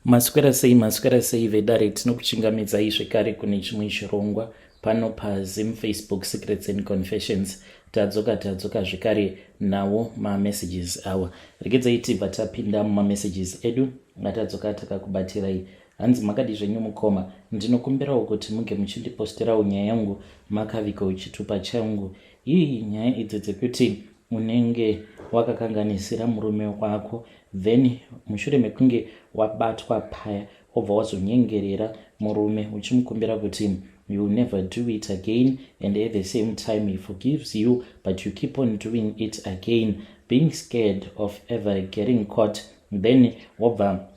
Maswera sei, maswera sei vedare, tinokuchingamidzai zvekare kune chimwe chirongwa pano paZim Facebook Secrets and Confessions. Tadzoka, tadzoka zvekare nawo mamessages awa. Regedzai tibva tapinda mumamessages edu atadzoka takakubatirai. Hanzi, makadi zvenyu mukoma? Ndinokumbirawo kuti muge muchindiposterawo nyaya yangu makavikawo chitupa changu. Ii, nyaya idzi dzekuti unenge wakakanganisira murume wako, then mushure mekunge wabatwa paya wobva wazonyengerera murume uchimukumbira kuti you never do it again, and at the same time he forgives you, but you keep on doing it again, being scared of ever getting caught, then wobva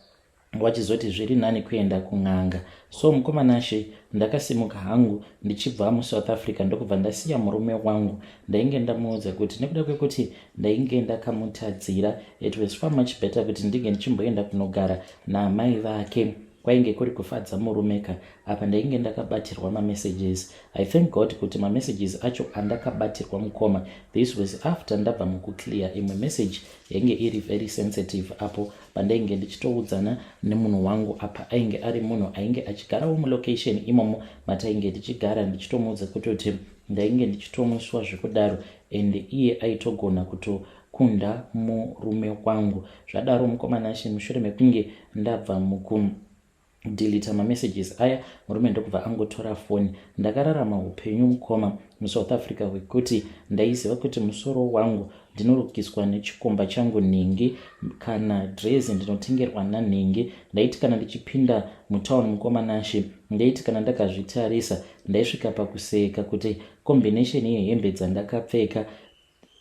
wachizoti zviri nani kuenda kun'anga. So mukoma Nashe, ndakasimuka hangu ndichibva muSouth Africa, ndokubva ndasiya murume wangu. Ndainge ndamuudza kuti nekuda kwekuti ndainge ndakamutadzira, it was far much better kuti ndinge ndichimboenda kunogara naamai vake. Kwainge kuri kufadza murume ka. Apa ndainge ndakabatirwa mamessages. I thank God kuti mamessages acho andakabatirwa, mukoma, this was after ndabva mukuclear imwe message yainge iri very sensitive, apo pandainge ndichitoudzana nemunhu wangu. Apa ainge ari munhu ainge achigarawo mulocation imomo matainge tichigara, ndichitomuudza kutoti ndainge ndichitomuswa zvekudaro, and iye aitogona kutokunda murume wangu. Zvadaro, mukoma Nashe, mushure mekunge ndabva muku delete mamessages aya, murume ndokubva angotora foni. Ndakararama upenyu, mukoma, muSouth Africa hwekuti ndaiziva kuti musoro wangu ndinorukiswa nechikomba changu nhingi, kana drezi ndinotengerwa nanhingi. Ndaiti kana ndichipinda mutauni, mukoma Nashe, ndaiti kana ndakazvitarisa ndaisvika pakuseka kuti combination yehembe dzandakapfeka,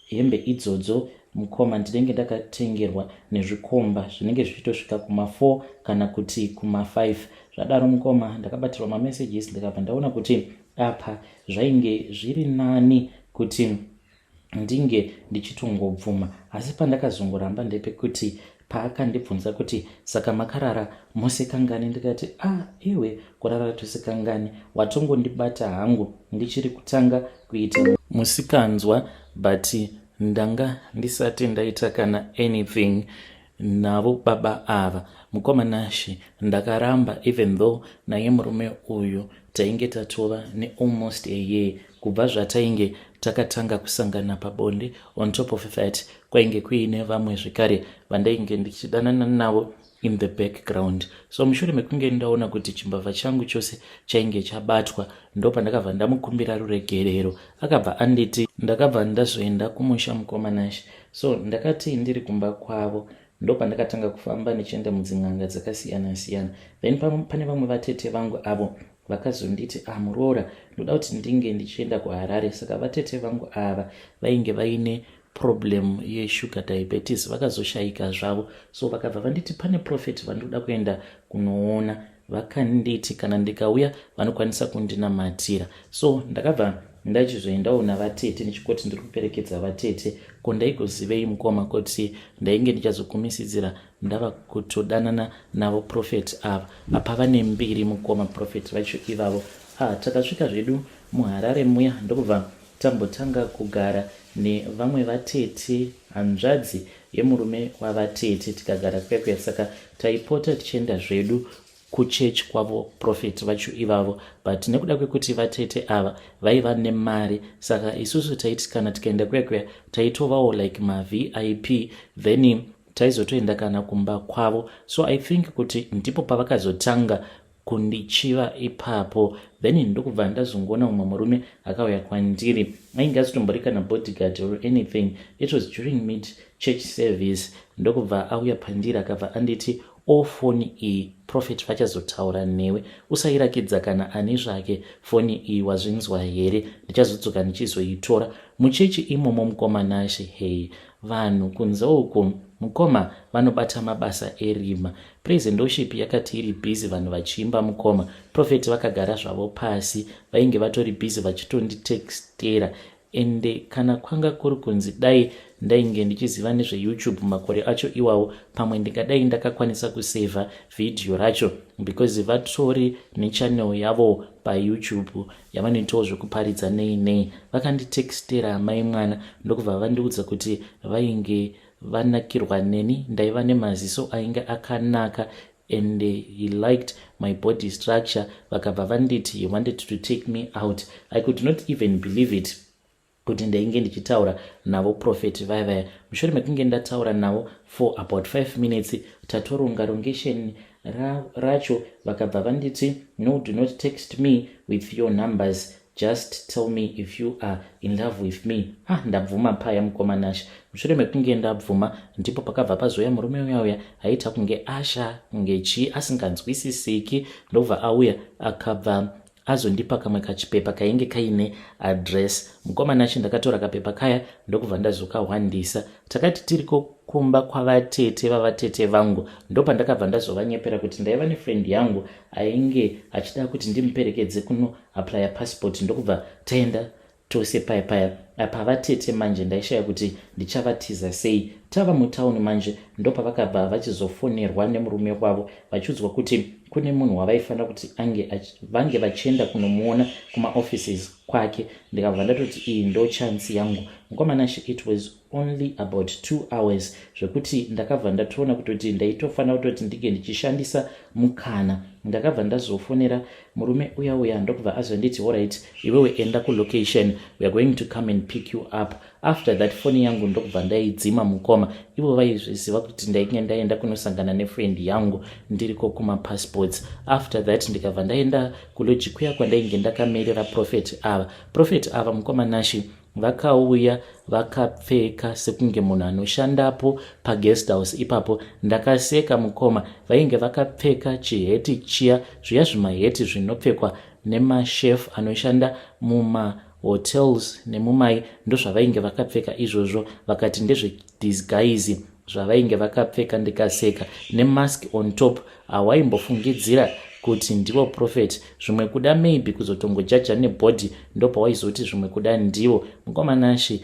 hembe idzodzo, mukoma, ndinenge ndakatengerwa nezvikomba zvinenge zvichitosvika kuma4 kana kuti kuma5. Zvadaro, mukoma, ndakabatirwa mamessages, ndikabva ndaona kuti apa zvainge zviri nani kuti ndinge ndichitongobvuma. Asi pandakazongoramba ndepekuti paakandibvunza kuti, "Saka makarara musikangani?" Ndikati, "A ah, iwe, kurara tusikangani? Watongondibata hangu ndichiri kutanga kuita musikanzwa, but ndanga ndisati ndaita kana anything navo baba ava." Mukoma Nashe, ndakaramba, even though naye murume uyu tainge tatova nealmost a year kubva zvatainge takatanga kusangana pabonde. On top of that, kwainge kuine vamwe zvekare vandainge ndichidanana navo in the background. So mushure mekunge ndaona kuti chimbavha changu chose chainge chabatwa, ndopandakabva ndamukumbira ruregerero, akabva anditi. Ndakabva ndazoenda kumusha, mukoma Nashe. So ndakati ndiri kumba kwavo, ndopandakatanga kufamba ndichienda mudzin'anga dzakasiyana siyana. Then pane vamwe vatete vangu avo vakazonditi, "Ah, muroora, ndoda kuti ndinge ndichienda kuHarare." Saka vatete vangu ava vainge vaine problem yesugar diabetes, vakazoshayika zvavo. So vakabva vanditi pane prophet vandoda kuenda kunoona, vakanditi kana ndikauya vanokwanisa kundinamatira. So ndakabva ndachizoendawo navatete, ndichikoti ndiri kuperekedza vatete. Ko ndaigozivei, mukoma, kuti ndainge ndichazokumisidzira ndava kutodanana navo prophet ava? Apa vane mbiri, mukoma, prophet vacho ivavo. Ah, takasvika zvedu muHarare muya, ndokubva tambotanga kugara nevamwe vatete, hanzvadzi yemurume wavatete. Tikagara kuya kuya. Saka taipota tichienda zvedu kuchechi kwavo prophet vacho ivavo, but nekuda kwekuti vatete ava vaiva nemari, saka isusu taiti kana tikaenda kuya kuya taitovawo like maVIP, then taizotoenda kana kumba kwavo. So I think kuti ndipo pavakazotanga kundichiva ipapo. Then ndokubva ndazongoona mumwe murume akauya kwandiri, ainge asitombori kana bodyguard or anything. It was during mid church service, ndokubva auya pandiri, akabva anditi, "Foni iyi, prophet vachazotaura newe, usairakidza kana ani zvake foni iyi, wazvinzwa here? Ndichazodzoka ndichizoitora." Muchechi imomo, mukoma Nashe, hei, vanhu kunze uku, mukoma, vanobata mabasa erima. Praise and worship yakati iri busy, vanhu vachiimba, mukoma, prophet vakagara zvavo pasi, vainge vatori busy vachitonditextera. Ende kana kwanga kuri kunzi dai ndainge ndichiziva nezveYouTube makore acho iwawo, pamwe ndingadai ndakakwanisa kusevha vhidhiyo racho, because vatori nechannel yavo paYouTube yavanoitawo zvekuparidza nei nei. Vakanditextera mai mwana, ndokubva vandiudza kuti vainge vanakirwa neni, ndaiva nemaziso ainge akanaka. And he liked my body structure. Vakabva vanditi he wanted to take me out. I could not even believe it kuti ndainge ndichitaura navo prophet vaya vaya. Mushure mekunge ndataura navo for about 5 minutes, tatoronga rongation racho, vakabva vanditi, "No, do not text me with your numbers. Just tell me if you are in love with me." Ah, ndabvuma paya, mukoma Nashe. Mushure mekunge ndabvuma, ndipo pakabva pazouya murume uya uya aita kunge asha, kunge chii, asinganzwisisiki. Ndobva auya, akabva azondipa kamwe kachipepa kainge kaine address. Mukoma Nashe, ndakatora kapepa kaya, ndokubva ndazokahwandisa. Takati tiriko kumba kwavatete vavatete vangu, ndopandakabva ndazovanyepera kuti ndaiva nefriend yangu ainge achida kuti ndimuperekedze kunoapplya passport. Ndokubva taenda tose paya paya. Apa vatete manje ndaishaya kuti ndichavatiza sei. Tava mutauni manje, ndopavakabva vachizofonerwa nemurume wavo, vachiudzwa kuti kune munhu wavaifanira kuti ange vange vachienda kunomuona kumaoffices kwake. Ndikabva ndatoti iyi ndo chance yangu, mukoma Nashe. It was only about 2 hours zvekuti ndakabva ndatoona kutoti ndaitofanira kutoti ndinge ndichishandisa mukana. Ndakabva ndazofonera murume uya uya, ndokubva azonditi, "Alright, iwewe enda kulocation. We are going to come and pick you up." After that, foni yangu ndokubva ndaidzima, mukoma. Ivo vaizviziva kuti ndainge ndaenda kunosangana nefriend yangu ndiriko kumapassports. After that, ndikabva ndaenda kulodge kuya kwandainge ndakamirira prophet ava. Prophet ava, mukoma Nashe, vakauya vakapfeka sekunge munhu anoshandapo paguest house ipapo. Ndakaseka, mukoma. Vainge vakapfeka chiheti chiya, zviya zvimaheti zvinopfekwa nemachef anoshanda mumahotels nemumai, ndozvavainge vakapfeka izvozvo. Vakati ndezvedisguise zvavainge vakapfeka. Ndikaseka. Nemask on top, hawaimbofungidzira kuti ndivo prophet. Zvimwe kuda maybe kuzotongojaja nebody, ndopawaizoti zvimwe kuda ndivo. Mukoma Nashe,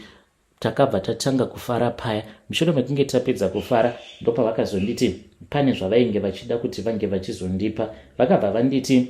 takabva tatanga kufara paya. Mushure mekunge tapedza kufara, ndopavakazonditi pane zvavainge vachida kuti vange vachizondipa. Vakabva vanditi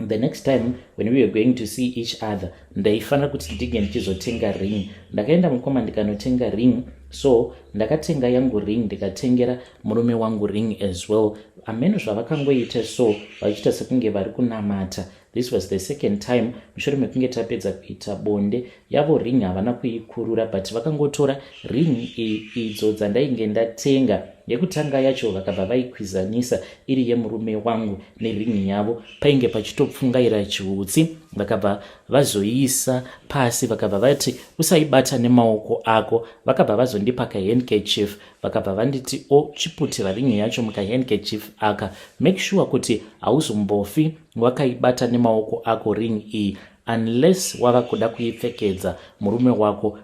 the next time when we were going to see each other, ndaifanira kuti ndinge ndichizotenga ring. Ndakaenda, mukoma, ndikanotenga ring. So ndakatenga yangu ring, ndikatengera murume wangu ring as well. Ameno zvavakangoita so, vachiita sekunge vari kunamata. This was the second time. Mushure mekunge tapedza kuita bonde, yavo ring havana kuikurura, but vakangotora ring idzo dzandainge ndatenga yekutanga yacho, vakabva vaikwizanisa iri yemurume wangu nering yavo. Painge pachitopfungaira chiutsi. Vakabva vazoiisa pasi, vakabva vati, "Usaibata nemaoko ako." Vakabva vazondipa kahandkerchief, vakabva vanditi, "O, chiputira ring yacho mukahandkerchief aka. Make sure kuti hauzombofi wakaibata nemaoko ako ring iyi unless wava kuda kuipfekedza murume wako.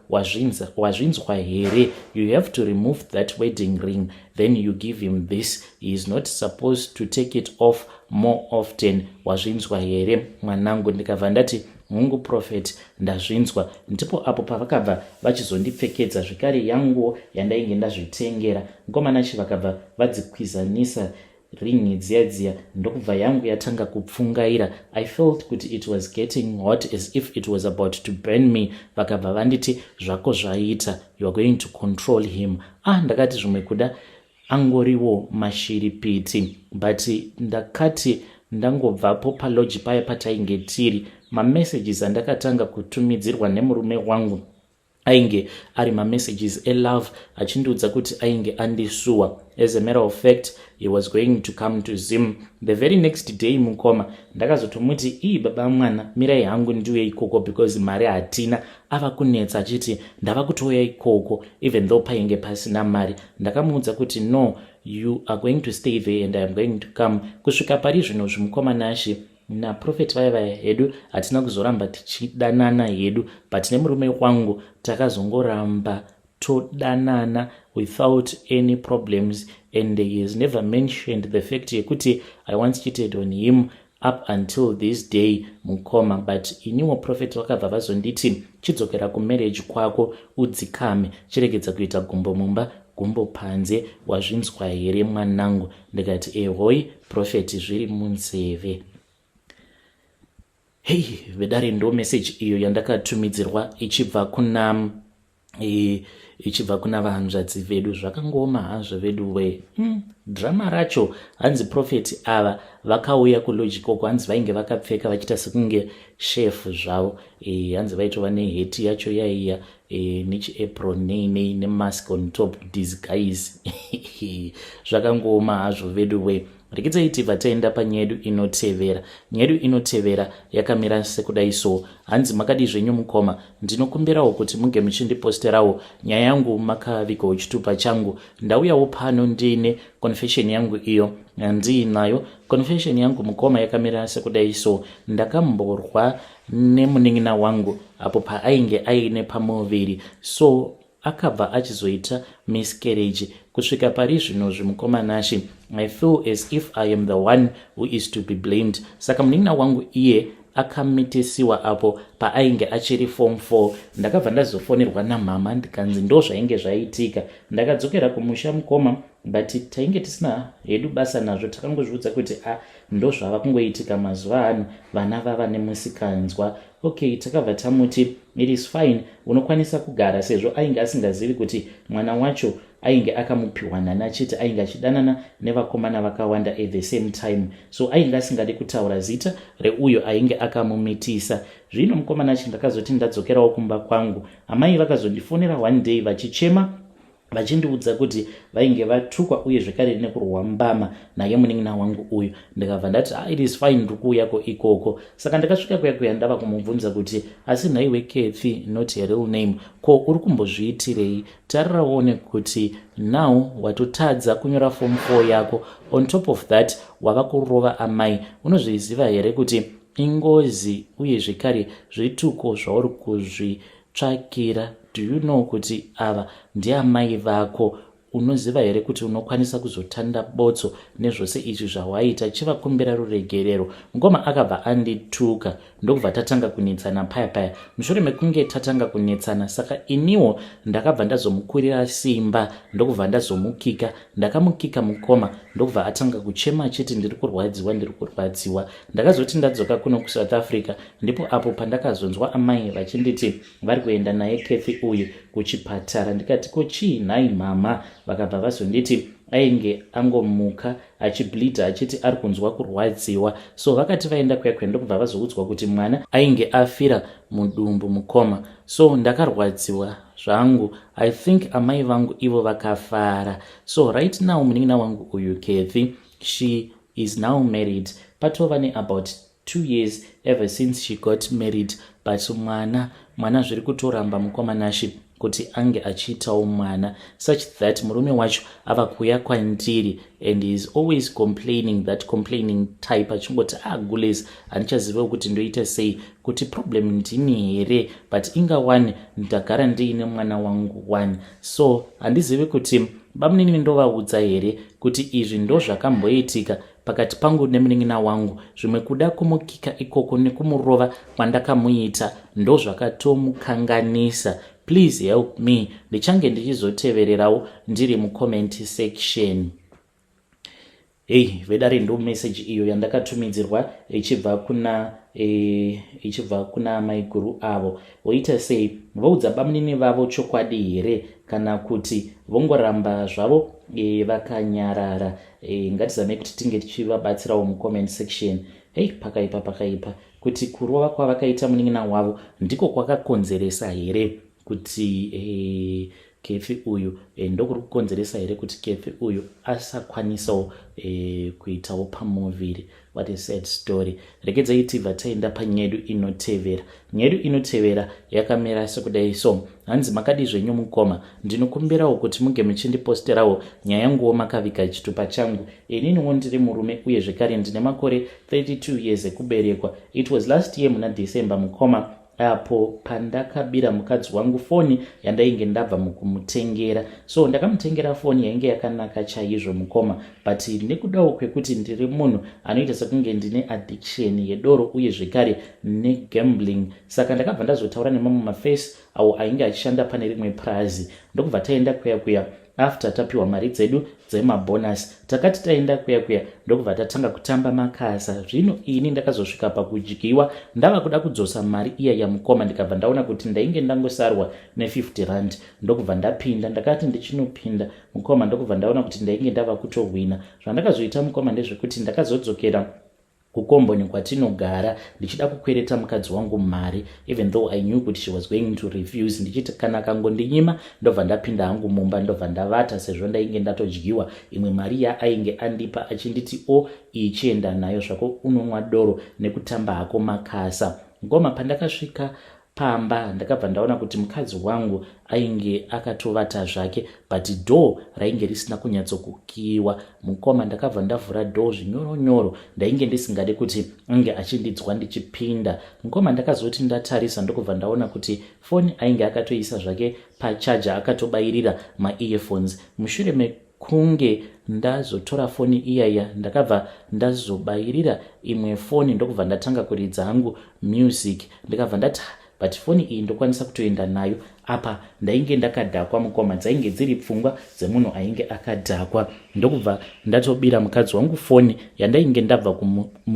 Wazvinzwa here? You have to remove that wedding ring, then you give him this. He is not supposed to take it off more often. Wazvinzwa here, mwanangu?" Ndikabva ndati, "Mungu, prophet, ndazvinzwa." Ndipo apo pavakabva vachizondipfekedza zvekare yanguwo yandainge ndazvitengera. Mukoma Nashe, vakabva vadzikwizanisa ringi dziya dziya, ndokubva yangu yatanga kupfungaira. I felt kuti it was getting hot, as if it was about to burn me. Vakabva vanditi, "Zvako zvaita. You are going to control him." Ah, ndakati zvimwe kuda angoriwo mashiripiti, but ndakati ndangobvapo palodge paya patainge tiri, mamessages andakatanga kutumidzirwa nemurume wangu ainge ari mamessages elove, achindiudza kuti ainge andisuwa. As a matter of fact, he was going to come to Zim the very next day. Mukoma, ndakazotomuti, "Ii, baba mwana, mirai hangu ndiuye ikoko because mari hatina." Ava kunetsa achiti ndava kutouya ikoko even though painge pasina mari. Ndakamuudza kuti, "No, you are going to stay there and I am going to come." Kusvika pari zvino, zvimukoma Nashe, naprophet vaya vaya hedu hatina kuzoramba tichidanana hedu, but nemurume wangu takazongoramba todanana without any problems, and he has never mentioned the fact yekuti I once cheated on him up until this day, mukoma. But iniwo prophet vakabva vazonditi, "Chidzokera kumarriage kwako, udzikame, chiregedza kuita gumbo mumba, gumbo panze. Wazvinzwa here, mwanangu?" Ndikati, "Ehoi, prophet, zviri munzeve." Hei, vedare, ndo meseji iyo yandakatumidzirwa ichibva kuna Ichibva kuna vahanzvadzi vedu. Zvakangooma hazvo vedu we. Drama racho, hanzi prophet ava vakauya kulodge ikoko, hanzi vainge vakapfeka vachiita sekunge chef zvavo. Hanzi vaitova nehat yacho yaiya nechiapron, nei nei, nemask on top, disguise. Zvakangooma hazvo vedu we. Rekedzai tibva taenda panyaya yedu inotevera. Nyaya yedu inotevera yakamira sekudai so. Hanzi, "Makadi zvenyu mukoma? Ndinokumbirawo kuti munge muchindiposterawo nyaya yangu makavigawo chitupa changu. Ndauyawo pano ndiine confession yangu iyo yandiinayo. Confession yangu, mukoma, yakamira sekudai so. Ndakamborwa nemunin'ina wangu apo paainge aine pamuviri, so akabva achizoita miscarriage. Kusvika pari zvino zvimukoma Nashi, I feel as if I am the one who is to be blamed. Saka munin'ina wangu iye akamitisiwa apo paainge achiri form 4. Ndakabva ndazofonerwa namama, ndikanzi ndo zvainge zvaitika. Ndakadzokera kumusha, mukoma, but tainge tisina hedu basa nazvo. Takangozviudza kuti a ndo zvava kungoitika mazuva ano, vana vava nemusikanzwa. Okay, takabva tamuti it is fine, unokwanisa kugara, sezvo ainge asingazivi kuti mwana wacho ainge akamupiwa nani, achiti ainge achidanana nevakomana vakawanda at the same time, so ainge asingadi kutaura zita reuyo ainge akamumitisa. Zvino mukomana achi, ndakazoti ndadzokerawo kumba kwangu, amai vakazondifonera one day vachichema, vachindiudza kuti vainge vatukwa uye zvekare nekurwa mbama naye munin'ina wangu uyu. Ndikabva ndati, ah, it is fine, ndiri kuuyako ikoko. Saka ndakasvika kuya kuya, ndava kumubvunza kuti, asi nhaiwe Kathy, not a real name, ko uri kumbozviitirei? Tarira uone kuti now watotadza kunyora form 4 yako. On top of that wava kurova amai. Unozviziva here kuti ingozi uye zvekare zvituko zvauri kuzvitsvakira? Do you know kuti ava ndiamai vako? Unoziva here kuti unokwanisa kuzotanda botso nezvose izvi zvawaita? Chivakumbira ruregerero." Ngoma akabva andituka, ndokubva tatanga kunetsana paya paya. Mushure mekunge tatanga kunetsana, saka iniwo ndakabva ndazomukurira simba, ndokubva ndazomukika. Ndakamukika, mukoma, ndokubva atanga kuchema achiti, 'Ndiri kurwadziwa, ndiri kurwadziwa.' Ndakazoti ndadzoka kuno kuSouth Africa, ndipo apo pandakazonzwa amai vachinditi vari kuenda naye Kathy uyu kuchipatara. Ndikati, 'Ko chii nhai mama?' Vakabva vazonditi ainge angomuka achibleeda, achiti ari kunzwa kurwadziwa. So vakati vaenda kuya kuya, ndokubva vazoudzwa kuti mwana ainge afira mudumbu, mukoma. So ndakarwadziwa zvangu. I think amai vangu ivo vakafara. So right now munin'ina wangu uyu Kathy, she is now married. Patova neabout 2 years ever since she got married, but mwana, mwana zviri kutoramba, mukoma Nashi, kuti ange achiitawo mwana, such that murume wacho ava kuuya kwandiri and is always complaining, that complaining type, achingoti, 'Ah, gules, handichazivewo kuti ndoita sei, kuti problem ndini here? But inga one ndagara ndiine mwana wangu one. So handizivi kuti bamunini ndovaudza here kuti izvi ndo zvakamboitika pakati pangu nemunin'ina wangu. Zvimwe kuda kumukika ikoko nekumurova kwandakamuita ndo zvakatomukanganisa. Please help me. Ndichange ndichizotevererawo ndiri mucomment section.' Hei vedare, ndo meseji iyo yandakatumidzirwa ichibva kuna maiguru avo. Voita sei? Voudza bamunini vavo chokwadi here, kana kuti vongoramba zvavo vakanyarara? Ngatizamei kuti tinge tichivabatsirawo mucomment section. Hei, pakaipa, pakaipa. Kuti kurova kwavakaita munin'ina wavo ndiko kwakakonzeresa here kuti Kathy uyu ndokuri kukonzeresa here kuti Kathy uyu asakwanisawo kuitawo pamuviri? What a sad story. Regedzai tibva taenda panyaya yedu inotevera. Nyaya yedu inotevera yakamira sekudai so. Hanzi, "Makadi zvenyu mukoma? Ndinokumbirawo kuti munge muchindiposterawo nyaya yanguwo makaviga chitupa changu. Ininiwo ndiri murume uye zvekare ndine makore 32 years ekuberekwa. It was last year muna December, mukoma, apo pandakabira mukadzi wangu foni yandainge ndabva mukumutengera. So ndakamutengera foni yainge yakanaka chaizvo, mukoma, but nekudawo kwekuti ndiri munhu anoita sekunge ndine addiction yedoro uye zvekare negambling, saka ndakabva ndazotaura nemamwe mafesi awo ainge achishanda pane rimwe prazi, ndokubva taenda kuya kuya. After tapiwa mari dzedu dzemabonus, takati taenda kuya kuya ndokubva tatanga kutamba makasa. Zvino ini ndakazosvika pakudyiwa ndava kuda kudzosa mari iya yamukoma, ndikabva ndaona kuti ndainge ndangosarwa ne50 rand, ndokubva ndapinda. Ndakati ndichinopinda, mukoma, ndokubva ndaona kuti ndainge ndava kutohwina. Zvandakazoita, mukoma, ndezvekuti ndakazodzokera kukomboni kwatinogara ndichida kukwereta mukadzi wangu mari, even though I knew kuti she was going to refuse, ndichiti kana akangondinyima ndobva ndapinda hangu mumba, ndobva ndavata, sezvo ndainge ndatodyiwa imwe mari yaainge andipa achinditi, "O, ichienda nayo zvako, unonwa doro nekutamba hako makasa." Ngoma, pandakasvika pamba ndakabva ndaona kuti mukadzi wangu ainge akatovata zvake, but door rainge risina kunyatsokukiwa. Mukoma, ndakabva ndavhura door zvinyoronyoro, ndainge ndisingade kuti ange achindidzwa ndichipinda. Mukoma, ndakazoti ndatarisa ndokubva ndaona kuti foni ainge akatoisa zvake pacharger, akatobayirira maearphones. Mushure mekunge ndazotora foni iyaya, ndakabva ndazobayirira imwe foni, ndokubva ndatanga kuridza hangu music. Ndikabva ndati, "But foni iyi ndokwanisa kutoenda nayo." Apa ndainge ndakadhakwa, mukoma, dzainge dziri pfungwa dzemunhu ainge akadhakwa. Ndokubva ndatobira mukadzi wangu foni yandainge ndabva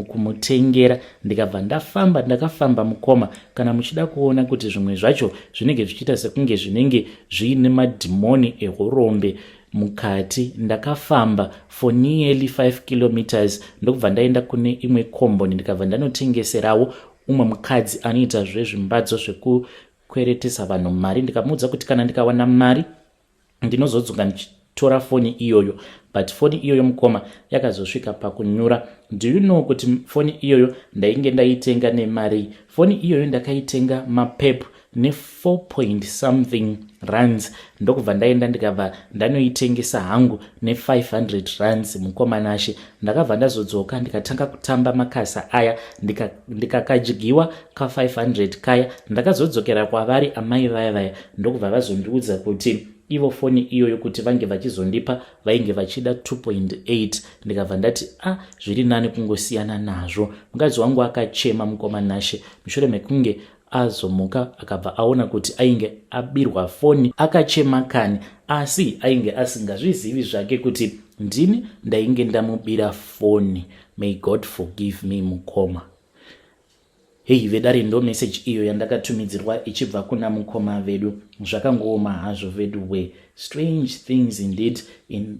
kumutengera, ndikabva ndafamba. Ndakafamba, mukoma, kana muchida kuona kuti zvimwe zvacho zvinenge zvichiita sekunge zvinenge zviine madhimoni ehurombe mukati, ndakafamba for nearly 5 kilometers, ndokubva ndaenda kune imwe komboni, ndikabva ndanotengeserawo umwe mukadzi anoita zvezvimbadzo zvekukweretesa vanhu mari. Ndikamuudza kuti kana ndikawana mari ndinozodzoka ndichitora foni iyoyo. But foni iyoyo, mukoma, yakazosvika pakunyura. Do you know kuti foni iyoyo ndainge ndaitenga nemari? Foni iyoyo ndakaitenga mapep ne4 point something rands, ndokubva ndaenda ndikabva ndanoitengesa hangu ne500 rands. Mukoma Nashe, ndakabva ndazodzoka ndikatanga kutamba makasa aya, ndikakadyiwa ka500 kaya. Ndakazodzokera kwavari amai vaya vaya, ndokubva vazondiudza kuti ivo foni iyoyo kuti vange vachizondipa vainge vachida 2.8. Ndikabva ndati, "A, ah, zviri nani kungosiyana nazvo." Mukadzi wangu akachema, mukoma Nashe. Mushure mekunge azomuka akabva aona kuti ainge abirwa foni, akachema kani, asi ainge asingazvizivi zvake kuti ndini ndainge ndamubira foni. May God forgive me, mukoma. Hei vedare, ndo meseji iyo yandakatumidzirwa ichibva kuna mukoma vedu. Zvakangooma hazvo vedu we. Strange things indeed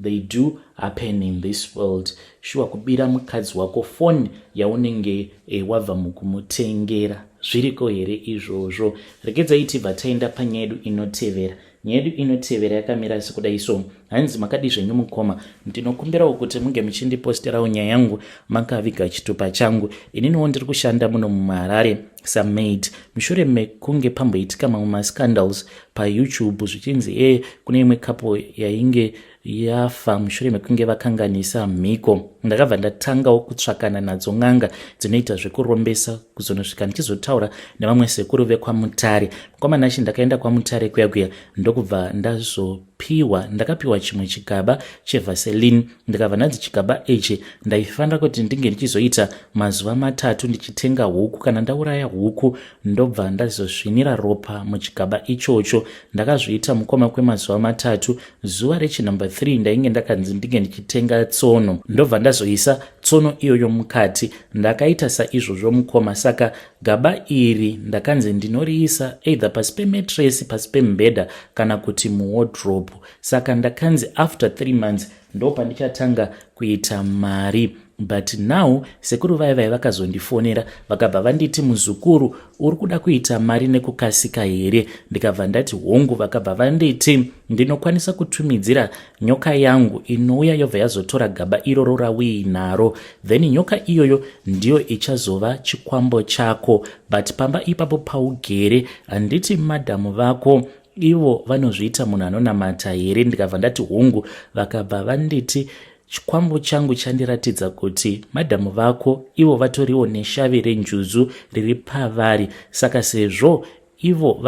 they do happen in this world. Shuwa, kubira mukadzi wako foni yaunenge wabva mukumutengera, zviriko here izvozvo? Regedzai tibva taenda panyaya yedu inotevera. Nyaya yedu inotevera yakamira sekudai so. Hanzi, "Makadi zvenyu mukoma? Ndinokumbirawo kuti munge muchindiposterawo nyaya yangu makaviga chitupa changu. Ininiwo ndiri kushanda muno muHarare samaid. Mushure mekunge pamboitika mamwe mascandals paYouTube zvichinzi kune imwe couple yainge yafa mushure mekunge vakanganisa mhiko, ndakabva ndatangawo kutsvakana nadzo n'anga dzinoita zvekurombesa, kuzonosvika ndichizotaura nevamwe sekuru vekwaMutare. Mukoma Nashe, ndakaenda kwaMutare kuya kuya, ndokubva ndazopiwa, ndakapiwa chimwe chigaba chevaseline. Ndikabva ndanzi chigaba ichi ndaifanira kuti ndinge ndichizoita mazuva 3 ndichitenga huku. Kana ndauraya huku, ndobva ndazosvinira ropa muchigaba ichocho. Ndakazviita, mukoma, kwemazuva 3. Zuva rechinumber 3 ndainge ndakanzi ndinge ndichitenga tsono, ndobva ndazoisa tsono iyoyo mukati. Ndakaita saizvozvo, mukoma. Saka gaba iri ndakanzi ndinoriisa either pasi pemattress, pasi pemubhedha, kana kuti muwardrobe. Saka ndakanzi after 3 months ndo pandichatanga kuita mari. But now sekuru vaya vaya vakazondifonera, vakabva vanditi, 'Muzukuru, uri kuda kuita mari nekukasika here?' Ndikabva ndati, 'Hongu.' Vakabva vanditi ndinokwanisa kutumidzira nyoka yangu, inouya yobva yazotora gaba iroro rauinaro, then nyoka iyoyo ndiyo ichazova chikwambo chako. But pamba ipapo paugere, handiti madhamu vako ivo vanozviita munhu anonamata here?" Ndikabva ndati, "Hongu." Vakabva vanditi chikwambo changu chandiratidza kuti madhamu vako ivo vatoriwo neshavi renjuzu riri pavari. Saka sezvo ivo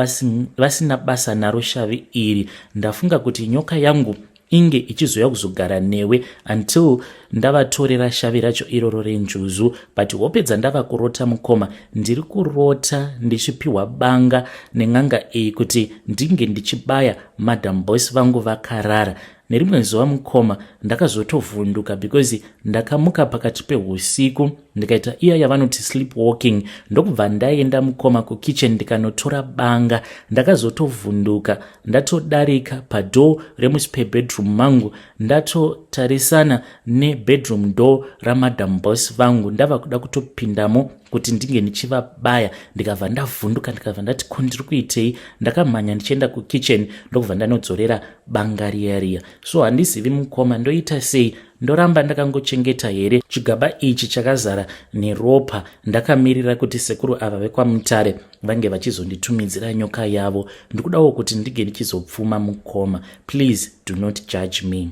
vasina basa naro shavi iri, ndafunga kuti nyoka yangu inge ichizoya kuzogara newe until ndavatorera shavi racho iroro renjuzu. But hope dzandava kurota, mukoma, ndiri kurota ndichipiwa banga nen'anga iyi kuti ndinge ndichibaya madam boss vangu vakarara. Nerimwe zuva mukoma, ndakazotovhunduka because ndakamuka pakati peusiku, ndikaita iya yavanoti sleep walking, ndokubva ndaenda mukoma kukitchen, ndikanotora banga. Ndakazotovhunduka ndatodarika padoor remuspare bedroom mangu, ndatotarisana nebedroom door raMadam Boss vangu, ndava kuda kutopindamo kuti ndinge ndichivabaya. Ndikabva ndavhunduka, ndikabva ndati, "Ko ndiri kuitei?" Ndakamhanya ndichienda kukitchen, ndokubva ndanodzorera banga riya riya. So handizivi mukoma, ndoita sei? Ndoramba ndakangochengeta here chigaba ichi chakazara neropa, ndakamirira kuti sekuru ava vekwaMutare vange vachizonditumidzira nyoka yavo? Ndikudawo kuti ndinge ndichizopfuma mukoma. Please do not judge me.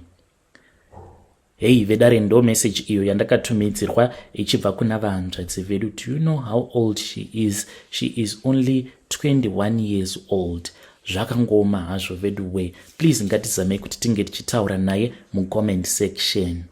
Hei vedare, ndo message iyo yandakatumidzirwa ichibva kuna vahanzvadzi vedu. Do you know how old she is? She is only 21 years old. Zvakangoma hazvo vedu we. Please, ngatizamei kuti tinge tichitaura naye mucomment section.